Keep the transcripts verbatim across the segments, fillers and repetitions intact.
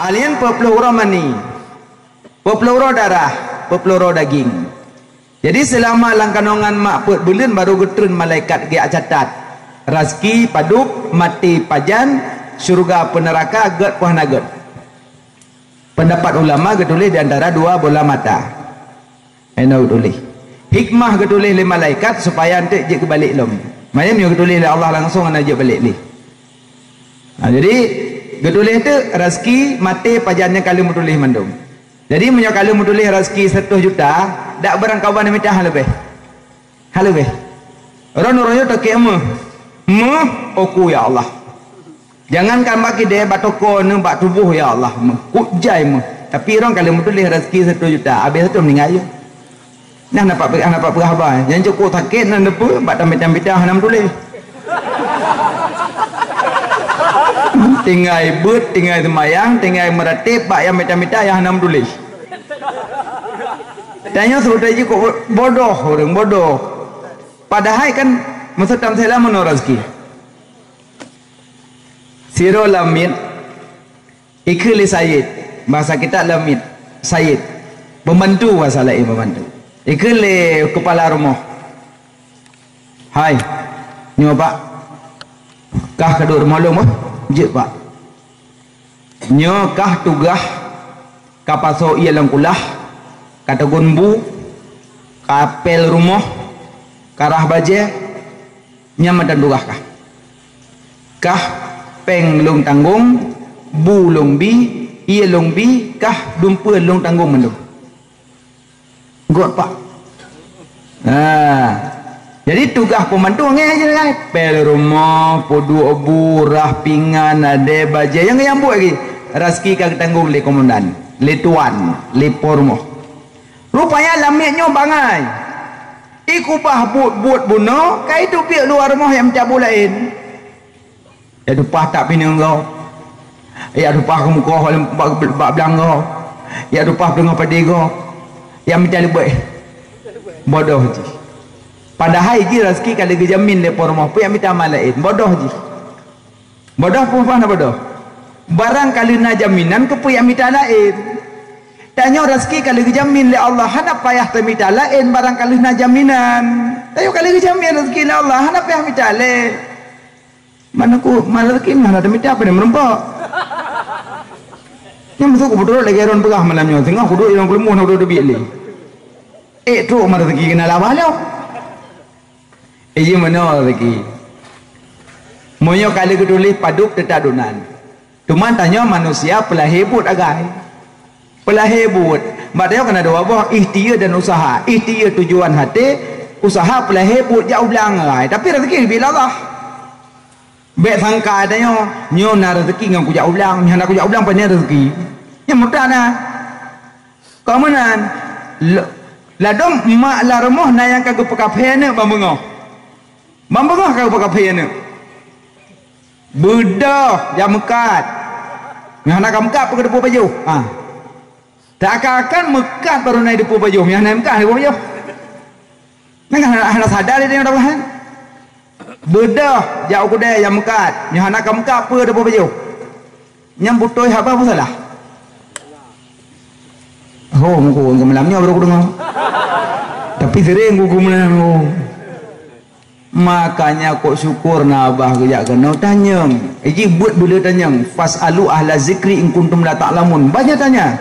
Alien peuet ploh uroe mani, peuet ploh uroe darah, peuet ploh uroe daging. Jadi, seulama lam kanongan mak peuet buleuen baru geutreun malaikat geujak catat raseuki, padub, maté, pajan, syeuruga, peuneuraka, gét, peue hana gét. Peundapat ulama geutuléh di antara dua bola mata. Inoe geutuléh. Hikmah geutuléh lé malaikat supaya eunteuk jeuet keubalek lom. Manyam nyoe geutuléh lé Allah langsong hana jeuet balek lé. Ha, jadi, geutuléh teuk raseuki, maté, pajan nyang ka lheueh meutuléh mandum. Jadi, meunyoe ka lheueh meutuléh raseuki seratus juta, dak barangkaban mita hana leubeh. Hana leubeh. Droeneuh-droeneuh takém meuh. Meuh, oku ya Allah. Jangankan bak kidée, bak toko neuh, bak tuboh ya Allah meuh. Kujai meuh. Tapi droeneuh ka lheueh meutuléh raseuki seratus juta, habéh seratus meuninggai. Nyan hana pat, hana pat peugah haba. Nyang cukôp sakét nyan deungon bak tamita-mita hana meutuléh. Tinggai beuet, tinggai seumayang, tinggai meuratéb bak nyang mita-mita nyang hana meutuléh. Tanyoe seutôt jih kok bodoh ureuëng, bodoh. Padahai kan masa tam sela meunoe raseuki. Sidroe lamiet, ikheun lé sayed, bahasa kita lamiet, sayed, pembantu bahasa laén pembantu. Ikheun lé kepala rumoh, "Hai, nyoe Pak, kah ka duek rumoh lôn bah?" "Jeuet Pak." "Nyoe kah tugaih ka pasoe ié lam kulah, ka teugon bu, ka pél rumoh, ka rhah bajée, nyan mantong tugaih kah. Kah péng lôn tanggong, bu lôn bi, ié lôn bi, kah dumpeue lôn tanggong mandum." "Göt Pak." Nah, jadi tugaih pembantu ngieng jih kan. Pél rumoh, peuduek bu, rhah pingan, adée bajée, nyang nyang buet lagi. Raseuki ka geutanggong lé komandan, lé tuan, lé po rumoh. Rupanya lamiet nyoe bangai. Ikubah buet-buet bunoe, ka iteubiet luwa rumoh nyang mita bu laén. Jak tumpah tak pineung gob. Jak tumpah keumukoh bak, bak blang gob. Jak tumpah peuteungoh padé gob. Jak mita leubeh. Bodoh jih. Padahai jih raseuki ka lheueh geujamin lé po rumoh, peue jak mita ma laén. Bodoh jih. Bodoh peue hana bodoh. Barang ka lheueh na jaminan, keupeue jak mita laén? Tanyoe raseuki ka lheueh geujamin lé Allah, hana payah tamita laén barang ka lheueh na jaminan. Tanyoe ka lheueh geujamin raseuki lé Allah, hana payah mita lé. Mana ku, mana rezeki meuh hana tamita, apa dia meureumpok? Nyan meusu ku beutôi lagée droen peugah malam nyoe, teungoh kuduek i lôn keuleumoh na kuduek teubiet lé. Ék trok ma rezeki keunan laba lom. Iji meunoe rezeki. Meunyoe ka lheueh geutuléh padub teutap duek nan. Teuma tanyoe manusia peulahé buet agai. Peulahé buet. Bak tanyoe kan na dua boh, ikhtiar dan usaha. Ikhtiar tujuan haté, usaha peulahé buet jak u blang agai. Tapi rezeki leubeh lé Allah. Bék sangka tanyoe, nyoe na rezeki ngon kujak u blang, nyoe hana kujak u blang, pane rezeki. Nyan mudah na. Kon meunan, ladom mak lam rumoh na nyang ka geupeukaphé aneuk ban beungoh. Ban beungoh ka geupeukaphé aneuk. Beudôh jak meukat. Nyoe hana ka meukat, peue ka teupeu pajoh. Ha. Seakan-akan meukat baru na teupeu pajoh, nyoe hana meukat teupeu pajoh. Nyan kan hana, hana sadar dia tengok dah kan. Beudôh jak u keudè nyang meukat. Nyoe hana ka meukat, peue teupeu pajoh. Nyang beutôi haba pun salah. Oh, muka ureueng malam nyoe baru kudeungoe. Tapi sering kuku malam. Oh. Makanya kok syukur na abah geujak keunoe tanyong. Iji buet beu le tanyong. Fasalu ahla zikri in kuntum la ta'lamun. Banyak tanya.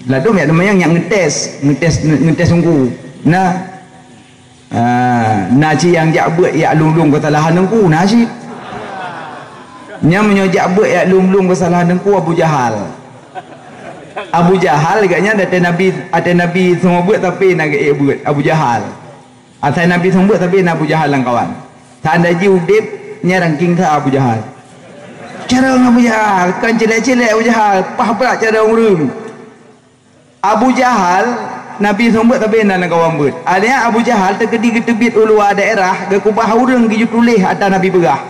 Ladom jak teumanyong nyak ngeutes, ngeutes, ngeutes ungku. Na, ah, na ci nyang jak beuet jak lom-lom keusalahan ungku, na cit. Nyan meunyoe jak beuet jak lom-lom keusalahan ungku Abu Jahal. Abu Jahal gobnyan ateueh Nabi, ateueh Nabi seumeubeuet beuet tapi na geuék beuet Abu Jahal. Asai Nabi seumeubeuet tapi na Abu Jahal lam kawan. Seandai jih udeb, nyan ranking that Abu Jahal. Carông Abu Jahal, kon cilék-cilék Abu Jahal, paih brat carông ureueng. Abu Jahal, Nabi seumeubeuet tapi na lam kawan beuet. Akhirnya Abu Jahal teukeudi geuteubiet u luwa daerah, geukeubah ureueng geujituléh ata Nabi peugah.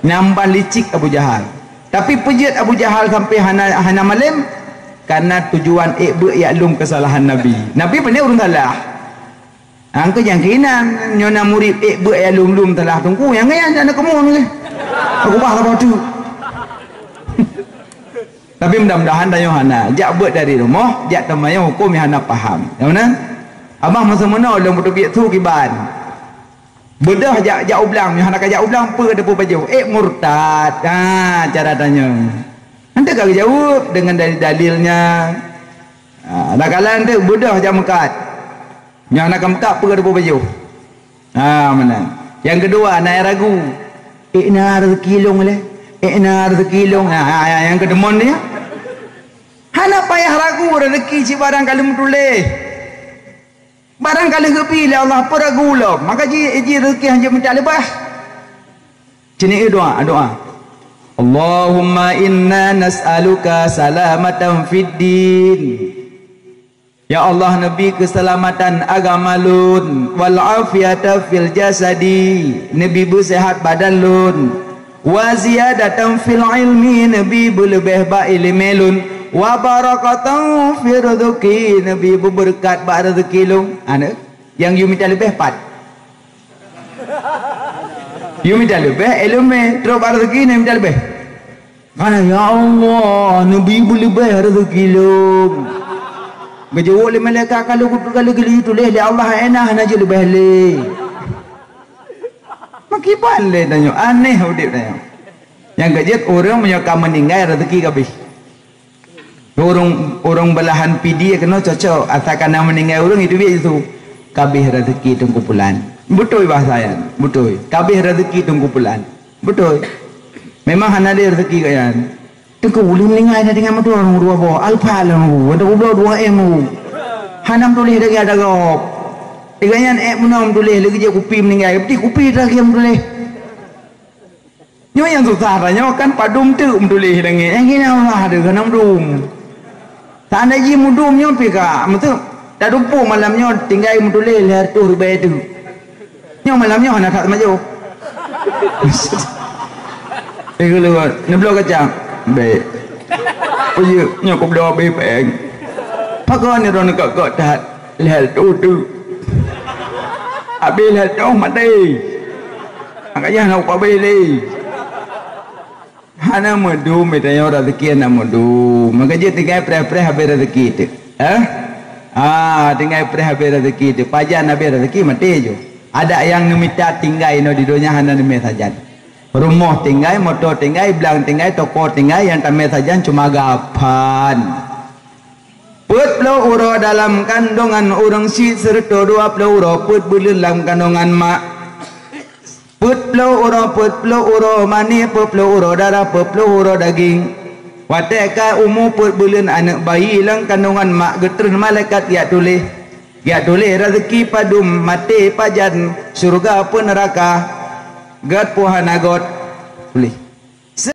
Nyan ban licik Abu Jahal. Tapi peue jeuet Abu Jahal sampai hana, hana malém? Karena tujuan ék beuet jak lom keusalahan Nabi. Nabi pane ureueng salah. Angkeu nyang keunan, nyoe na murit ék beuet jak lom-lom salah teungku, nyang nyan hana keumuen lé. Aku bah saboh teuk. Tapi mudah-mudahan tanyoe hana. Jak beuet dari rumoh, jak teumayong huköm nyang hana paham. Nyang meunan? Abah masa meunoe lôn beuteubiet su kiban. Beudôh jak, jak u blang, nyoe hana ka jak u blang, peue ka teupeupajoh? Eh, murtad. Ha, cara tanyoe. Nanti ka geujaweueb dengan dalil-dalilnya. Ha, kadang-kadang nanti beudôh jak meukat. Nyoe hana ka meukat, peue ka teupeupajoh? Ha, meunan. Nyang keudua, na ragu. Eh, na rezeki lôn lé. Eh, na rezeki lôn. Ha, ha, ha, nyang keudeumon nyan. Hana payah ragu, rezeki cit barang ka lheueh meutuléh. Barang ka lheueh geubri lé Allah, peue ragu lom. Maka ji, ji rezeki hanjeuet mita leubeh. Cini doa, doa. Allahumma inna nas'aluka salamatan fid din. Ya Allah, neubi keuseulamatan agama lôn, wal afiyata fil jasadi, neubi beuseuhat badan lôn, wa ziyadatan fil ilmi, neubi beuleubeh bak iéleumé lôn, wa barakatan fi rizqi, neubi beubeureukat bak rezeki lôn. Aneuk, nyang yue mita leubeh pat? Yue mita leubeh iéleumé, trok bak rezeki na mita leubeh. Kana, "Ya Allah, neubi beuleubeh rezeki lôn." Geujaweueb lé malaikat, "Kalau, kalau geuyue tuléh lé Allah, hana, hana jeuet leubeh lé." Meukiban lé tanyoe, aneh udeb tanyoe. Nyang keujeuet, ureuëng meunyoe ka meuninggai, rezeki ka abéh. Ureuëng, ureuëng beulahan pidie keunoe cocok, asai ka na meuninggai ureuëng, itu biasa tu. Ka abéh rezeki Teungku Pulan. Beutôi bahasa nyan, beutôi. Ka abéh rezeki Teungku Pulan. Beutôi. Memang hana lé rezeki gobnyan. Teungku, ulôn meuninggai na tinggai moto dua boh, Alphard lôn, dua boh dua M. Hana meutuléh lagée ada gob. Gobnyan ék meunoe meutuléh, lagée jeuet kupi meuninggai, putih kupi teuh lagée meutuléh. Nyoe nyang susah tanyoe kan padum teuk meutuléh langét. Nyang keunan Allah deuh hana mudum. Seandai jih mudum nyoe pih ka, meuteuk tadumpok malam nyoe tinggai meutuléh lhée reutôh ribée teuk. Nyoe malam nyoe hana that maju. Eh, keuluar, neubloe kacang. Bék. Peue jeuet, nyoe kubloe abéh péng. Pakon nyoe droeneuh kok-kok that lhée reutôh teuk. Abéh lhée reutôh maté. Makajih hana upabéh lé. Hana meudum, tanyoe rezeki hana meudum. Maka jeuet tinggai preh-preh habéh rezeki teuk. Eh? Ah, tinggai preh habéh rezeki teuk. Pajan habéh rezeki, maté ju. Adak nyang neumita tinggai inoe di donya hana neumé sajan. Rumoh tinggai, moto tinggai, blang tinggai, toko tinggai, nyang tamé sajan cuma gapan. Peuet ploh uroe dalam kandongan ureuëng syiek, sireutôh dua ploh uroe peuet buleuen lam kandongan mak. Peuet ploh uroe, peuet ploh uroe mani, peuet ploh uroe darah, peuet ploh uroe daging. Watée ka umu peuet buleuen aneuëk bayi lam kandongan mak, geutreun malaikat geujak tuléh. Geujak tuléh rezeki padum, maté pajan, syeuruga peue neuraka. Gét peue hana gét. Tuléh.